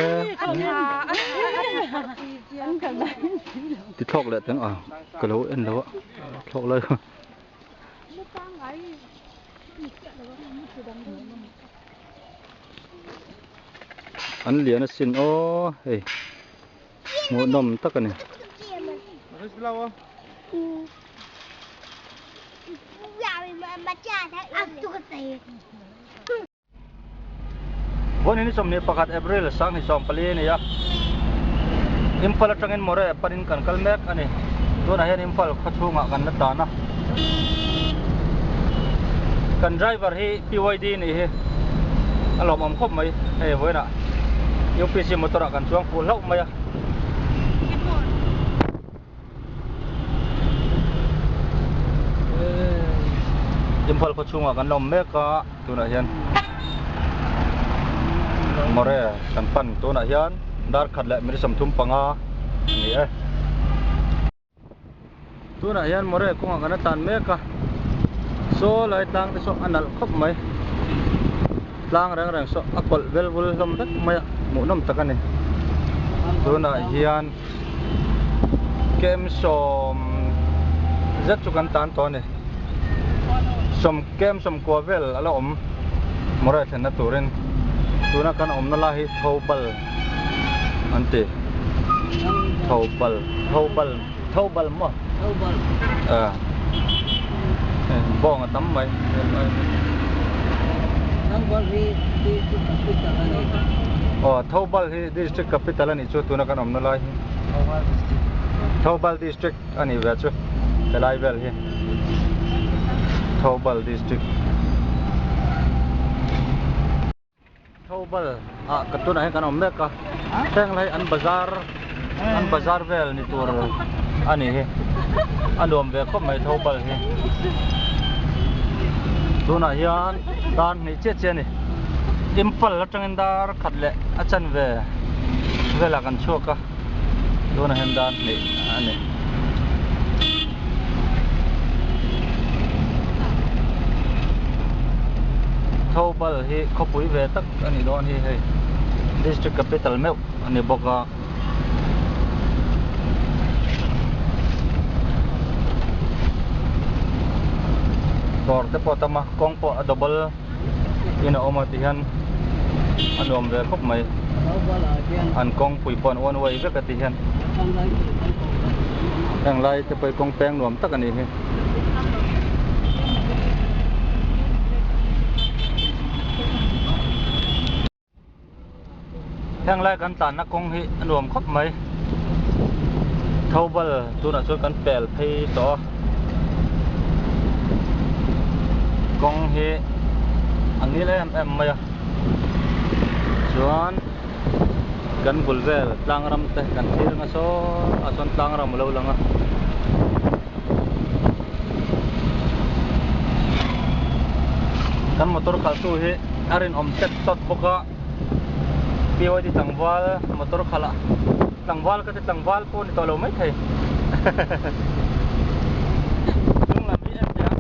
Ti thlawk leh teng a ka lo en lo a thlawk lai kha. An lian asin aw hei. Hmuhnawm tak a ni. Vawiin ni 21 April 2024 a ni a, Imphal atangin Moreh panin kan kal mek a ni. Tunah hian Imphal khaw chhungah kan la tan a. Kan driver hi PYD a nih hi a lawmawm khawp mai hei vawiinah UPC motor ah kan chuang fuh hlauh mai a. Imphal khaw chhungah kan la awm mek a tunah hian Moreh kan pan tunah hian dar khat leh minute 35 a ni e. Tunah hian Moreh kawngah kan la tlan mek a, saw lai tlang te saw a nalh khawp mai, tlang reng reng saw a kawlh vel vul hlawm vek mai a, hmuhnawm tak a ni. Tunah hian kem sawm zet chu kan tan tawh a ni, sawm kem sawmkua vel a la awm Moreh thlenna turin tuna kan awmna lai hi Thoubal an ti Thoubal Thoubal Thoubal maw Thoubal a bawng a tam mai Thoubal hi district capital a ni aw Thoubal hi district capital a nih chu tuna kan awmna lai hi Thoubal district Thoubal district a nih ve chu helai vel hi Thoubal district Thoubal ah ka tunah hian kan awm mek a, heng lai an bazar an bazar vel ni tur a ni hi, a nuam ve khawp mai Thoubal hi. Tunah hian dar hnih chiah chiah a ni, Imphal atangin dar khat leh a chanve velah kan chhuak a, tunah hian dar hnih a ni. Thoubal hi khawpui ve tak a nih dawn hi hei district capital meuh a ni bawk a dawr te pawh a tam a kawng pawh a double in a awm a tihian a nuam ve khawp mai an kawngpui pawh an one way vek a tihian heng lai te pawh hi kawng peng nuam tak a nih hi. Heng lai kan tlanna kawng hi a nuam khawp mai Thoubal tunah chuan kan pel phei tawh a kawng hi a ngil em em mai a chuan kan bul vel tlang ram te kan thlir nga saw a chuan tlang ram a lo lang a. Kan motor khalh tu hi a rinawm tet tawt bawk a PYD tlangval motor khalh a tlangval ka ti tlangval pawh ni tawh lo maithei hnung lam hi en teh a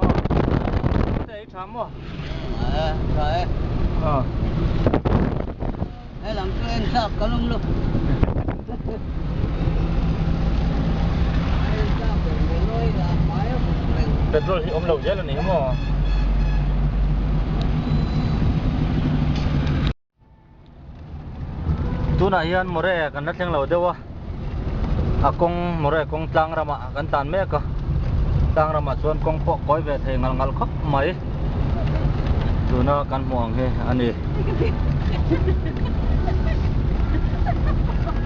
aw te i tha maw e tha e aw he lam chu en chak ka lum lo en chak ber mai nawi lah hmai a. Petrol hi awm lo zel a ni hi maw? Tunah hian More kan la thleng lo deuh a, a kawng More kawng tlang ramah kan tlan mek a, tlang ramah chuan kawng pawh kawi ve thei ngal ngal khawp mai tuna kan hmuh ang hi a ni.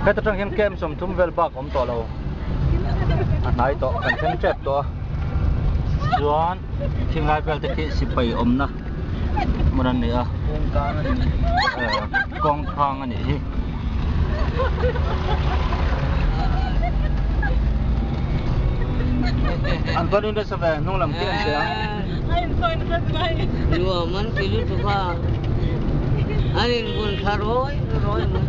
Heta tang hian camp 30 vel bak awm tawh lo a hnai tawh kan thleng tep tawh a, chuan thinglai vel te khi sipai awmna. hmun an ni a kawng khang a nih hi an va nui nasa ve hnung lam khi an che a nuam an ti lutuk a an in bun thla rawi rawi mai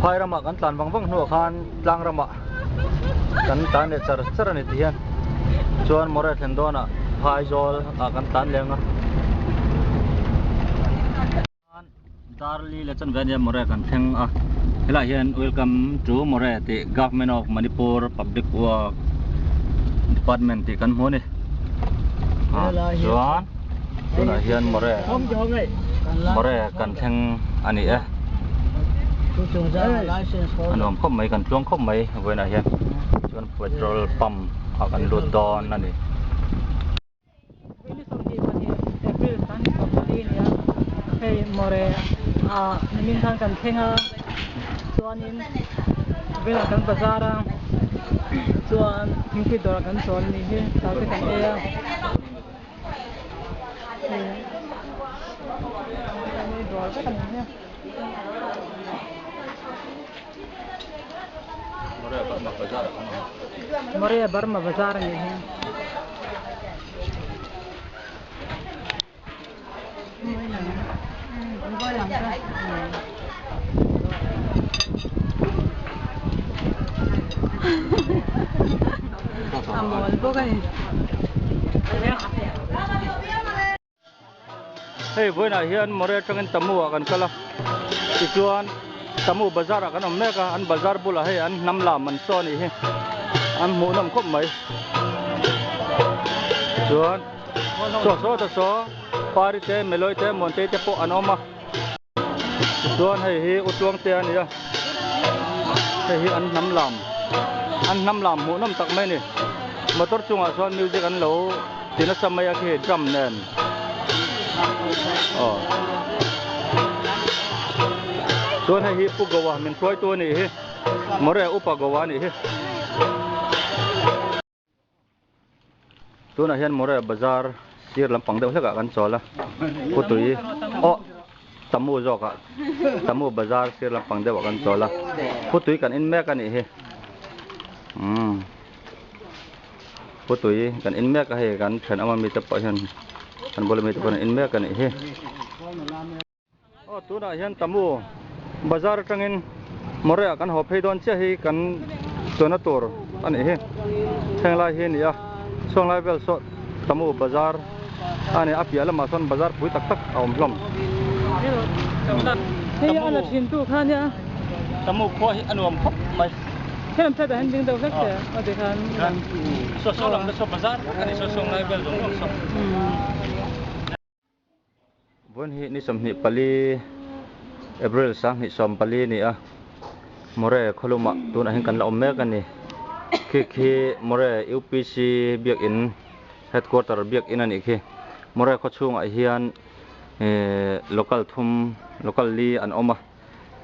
phai ramah kan tlan vang vang hnuah khan tlang ramah kan tlan leh char char a ni ti hian chuan Mawreh thlen dawnah phaizawl ah kan tlan leng a Darli leh chanve ania Mawreh kan thleng a helaiah hian welcome to Mawreh tih government of Manipur public work department tih kan hmu a ni chuan tunah hian Mawreh Mawreh kan thleng a ni e. A nuam khawp mai kan tluang khawp mai vawiinah hian chuan petrol pump ah kan lut dawn a ni. April 24 a hei mawre ah nimin khan kan thleng a chuanin velah kan bazar a chuan thingpui dawrah kan chawl a nih hi chau te kan ei a. Moreh Burma Bazar a nih hi. A mawl bawk a ni. Hei vawiinah hian Moreh atangin Tamu ah kan kal a, tichuan Tamu bazar ah kan awm mek a, an bazar bulah hei an hnam lam an saw a nih hi, an hmuhnawm khawp mai. Chuan saw saw ta saw Pari te, Meloi te, Muantei te pawh an awm a. Tichuan hei hi Utluangte a ni a, hei hi an hnam lam, an hnam lam hmuhnawm tak mai a ni. Motor chungah chuan music an lo ti nasa mai a khi drum nen aw. Chuan hei hi Pu Goa min hruaitu a nih hi, Moreh Upa Goa a nih hi. Tunah hian Moreh bazar sir lampang deuh hlekah kan chawl a, khawtui aw Tamu zawkah Tamu bazar sir lampang deuhah kan chawl a, khawtui kan in mek a nih hi umm khawtui kan in mek a hei kan thenawm ami te pawh hian kan bula mi te pawh hian an in mek a nih hi. Aw tunah hian Tamu bazar atangin Moreh ah kan haw phei dawn chiah hi kan chuanna tur a nih hi. Thleng lai hi a ni a, chhuang lai vel saw Tamu bazar a ni a, a piah lamah sawn bazar pui tak tak a awm hlawm. Hei a la thin tu kha nia. Tamu khua hi a nuam khawp mai. Helam side ah hian ding deuh vek che aw tikhan. Saw saw lam te saw bazar vek a ni saw chhuang lai vel zawng zawng saw. Vawiin hi ni 24 April 2024 a ni a, Moreh khawlumah tunah hian kan la awm mek a ni. Khi khi Moreh UPC biakin headquarter biakin a nih khi. Moreh khaw chhungah hian eh local thum local li an awm a,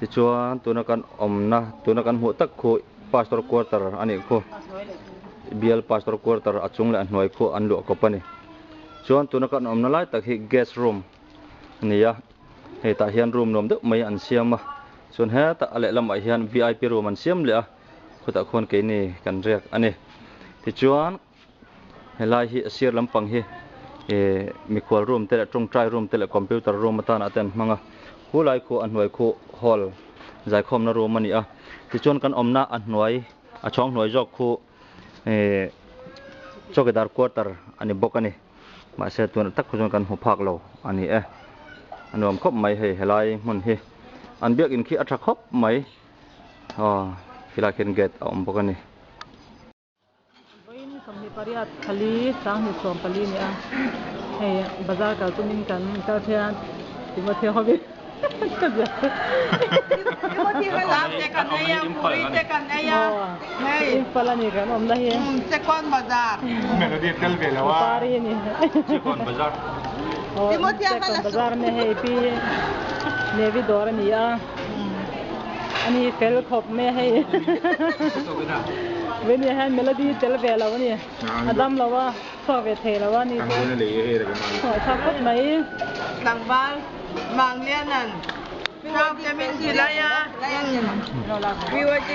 tichuan tuna kan awmna tuna kan hmuh tak khu pastor quarter a nih khu. Bial pastor quarter a chung leh a hnuai khu an luah kawp a ni. Chuan tuna kan awmna lai tak hi guest room a ni a, hei tah hian room nuam deuh mai an siam a, chuan hetah a lehlamah hian vip room an siam leh a, khutah khuan keini kan riak a ni. Tichuan helai hi a sir lampang hi ih mikhual room te leh tawngtai room te leh computer room atana te an hmang a, khu lai khu a hnuai khu hall zaikhawmna room a ni a, tichuan kan awmna a hnuai a chhawng hnuai zawk khu. Ehh chowkidar quarter a ni bawk a ni mahse tunah tak khaw chuan kan hmu phak lo a ni e a nuam khawp mai hei helai hmun hi an biakin khi a tha khawp mai aw. Khilaiah khian gate a awm bawk a ni. Vawiin 28 thali 2040 a ni a, hei bazar kal tumin kan kal phei a Timothy hovin ka ziak Timothy kha lam te kan ei a, puri te kan ei a, hei Imphal a ni kan awmna hi Chekawn bazar Melody a tel ve lo a. Pari a ni Chekawn bazar Timothy a Chekawn bazar me hei pi Nevi dawr a ni a. Ani fel khawp mai a hei. Veni ah hian melody tel ve lo a ni. A dam lo a, chhuak ve thei lo a ni chu. Chhuah tha khawp mai. Tlangval Manglianan Naute min silai a, PYD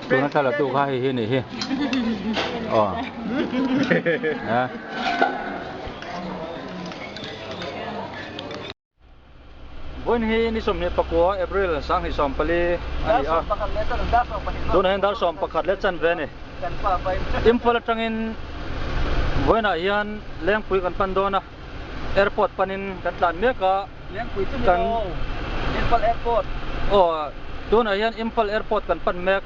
Tuna thla la tu kha hei hi ni hi. Aw. Vawiin hi ni 24 April 2024 a ni a, tunah hian dar 11 leh chanve a ni. Imphal atangin vawiinah hian Lengpui kan pan dawn a, airport panin kan tlan mek a, kan aw tunah hian Imphal airport kan pan mek,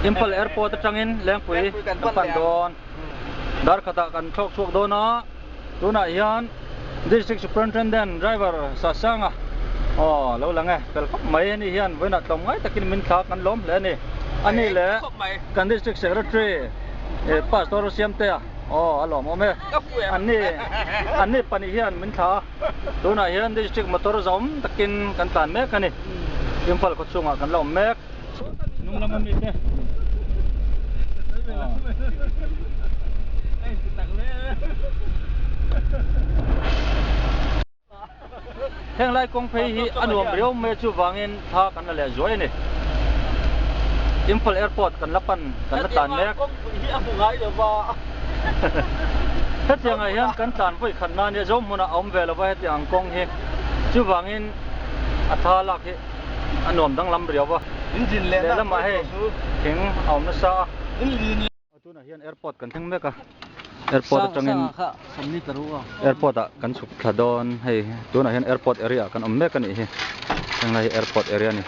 Imphal airport atangin Lengpui kan pan dawn. Dar khatah kan thlawk chhuak dawn a, tunah hian District Superintendent Driver Sasanga aw lo lang e, fel khawp mai ani hian vawiinah tlawm ngai takin min thla kan lawm hle a ni. Ani leh kan District Secretary Pastor Siamtea aw a lawmawm e, anni anni pahnih hian min thla a, tunah hian District motor zawm takin kan tlan mek a ni, Imphal khawchhungah kan la awm mek. Hnung lama mi te. Heng lai kawng phei hi a nuam riau mai chuvangin thla kan la leh zuai a ni. Imphal Airport kan la pan kan la tlan mek. Hetiangah hian kan tlan vawi khat nan nia zo hmunah a awm ve lova hetiang ang kawng hi chuvangin a thla lak hi a nuam danglam riau a, lehlamah hei thing a awm nasa a. Tunah hian airport kan thleng mek a, airport atangin airport ah kan chhuk thla dawn hei tunah hian airport area ah kan awm mek a nih hi, henglai hi airport area a ni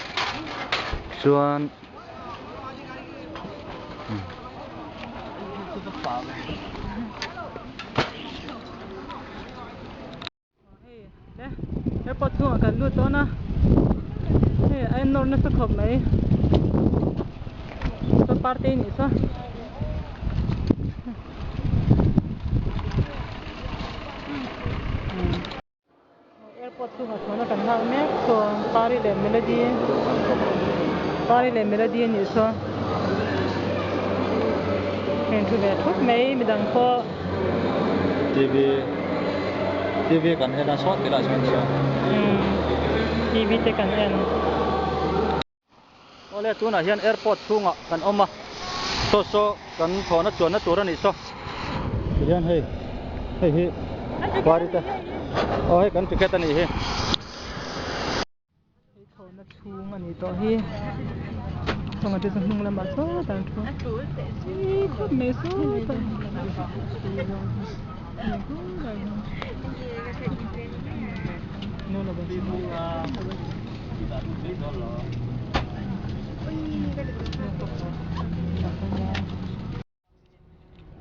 chuan. Hei te airport chhungah kan lut dawn a hei a en nawr nasa khawp mai saw party nih saw airport chhungah chuan a kan lak mek saw pari leh melody pari leh melody anih saw heng thu ve thup mai midang pawh. TV TV kan en a sawt tilai chuan chuan TV te kan en. Awle tunah hian airport chhungah kan awm a saw saw kan thlawhna chuanna tur a nih saw tihian hei hei hi pari te aw hei kan ticket a nih hi. Hei thlawhna chhung a ni tawh hi chhunga te chu hnung lamah sawtah an thu a khawp mai sawtah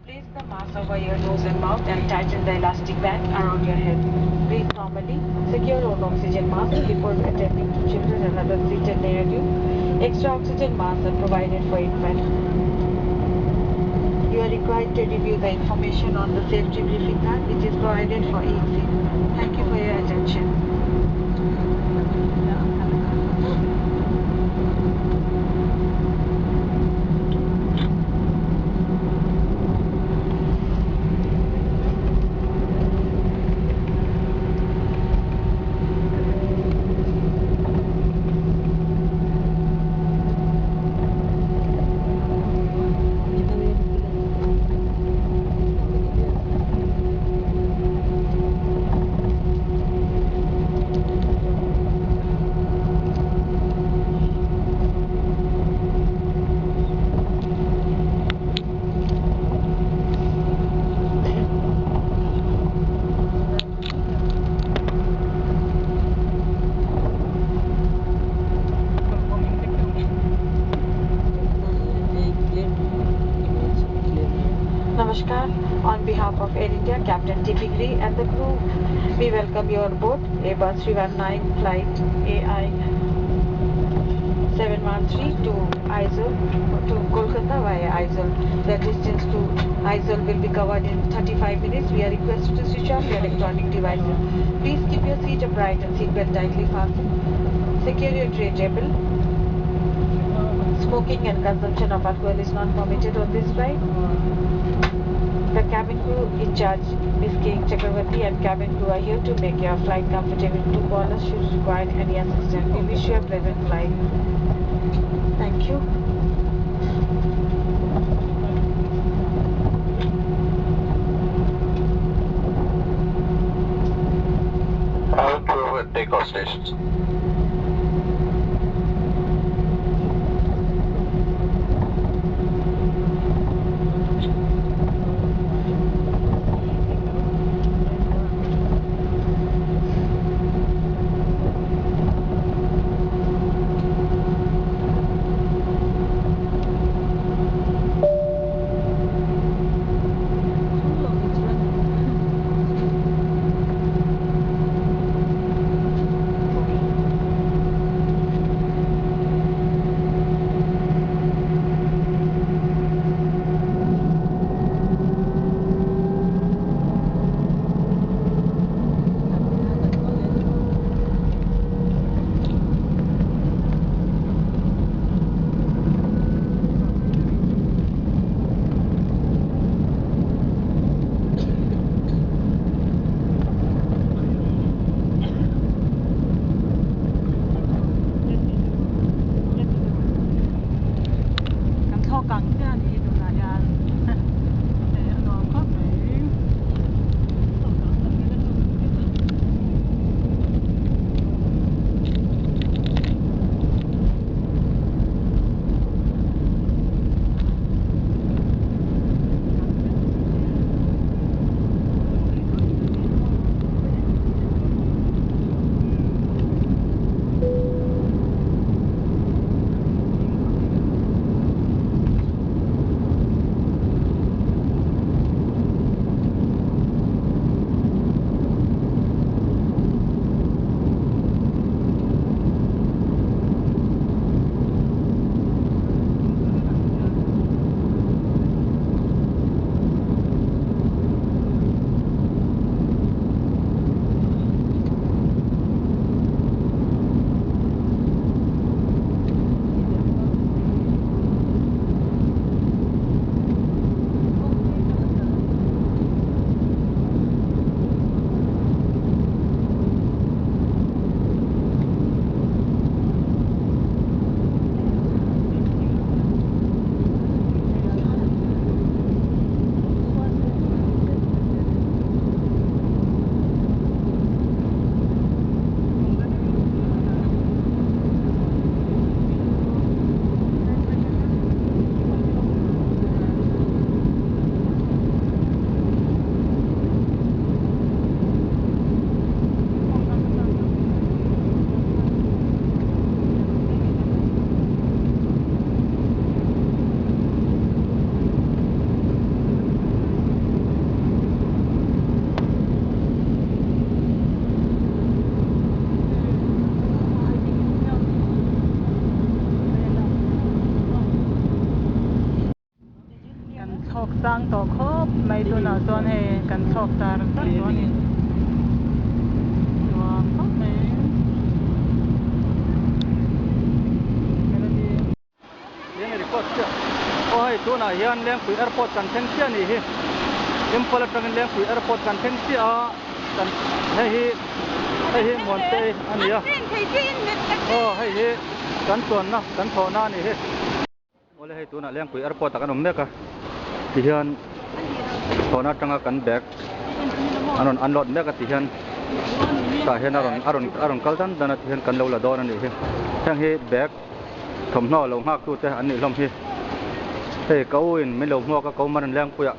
Place the mask over your nose and mouth and tighten the elastic band around your head. Breathe normally. Secure your oxygen mask before attending to children and others seated near you. Extra oxygen masks are provided for infants. You are required to review the information on the safety briefing card which is provided for each seat. Thank you for your attention. Namaskar. On behalf of Air India, Captain T.P. Giri and the crew, we welcome you on board Airbus 319 flight AI 713 to Aizawl, to Kolkata via Aizawl. The distance to Aizawl will be covered in 35 minutes. We are requested to switch off your electronic devices. Please keep your seat upright and seatbelt tightly fastened. Secure your tray table. Smoking and consumption of alcohol is not permitted on this flight. The cabin crew in charge, Ms. King Chakravarti, and cabin crew are here to make your flight comfortable. To call us should you require any assistance. We wish you a pleasant flight. Thank you. Cabin crew at takeoff stations. Sang tawh khawp mai tunah chuan hei kan chhawk tar tar tawh a ni nuam khawp mai melody. Leng record chiah aw hei tunah hian Lengpui airport kan thleng chiah a nih hi Imphal atangin Lengpui airport kan thleng chiah a kan hei hi hei hi Muante a ni a aw hei hi kan chuanna kan thawhna a nih hi. Awle hei tunah Lengpui airport ah kan awm mek a tihian thlawhna atanga kan bag an rawn unload mek a tihian tah hian a rawn a rawn a rawn kal dan dan a tihian kan lo la dawn a nih hi heng hi bag thawmhnaw lo nghak tu te an nih hlawm hi hei ka u in min lo hmuak a ka u man Lengpuiah.